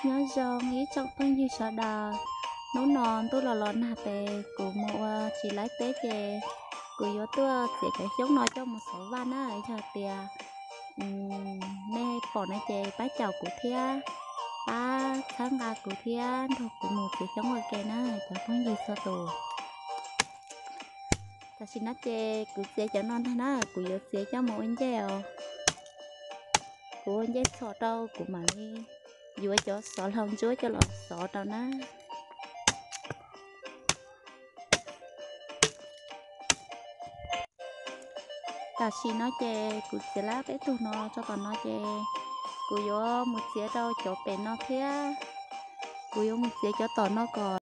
Nyob zoo ib tsoom phooj ywg sawv daws, hnub no ntuj los los nag tes kuv mus ua tsis laib teb ces kuv yuav tuaj txiav cov xyoob no coj mus xov vaj na, yog tias nej pom no ces pab caum kuv thiab, pab txhawb nqa kuv thiab nrog kuv mus txiav xyoob ua ke na cov phooj ywg txhua tus. Tam sim no ces kuv txiav cov no ntag na, kuv yuav txiav coj mus ua ncej os. Kuv ua ncej txhos rau kuv mam li yuav cov xov hlau ntsuab coj los xov rau na. Tam sim no ces kuv txiav lab peb tug no tso tom no ces kuv yuav mus txiav rau cov pem no thiab. Kuv yuav mus txiav cov tom no kom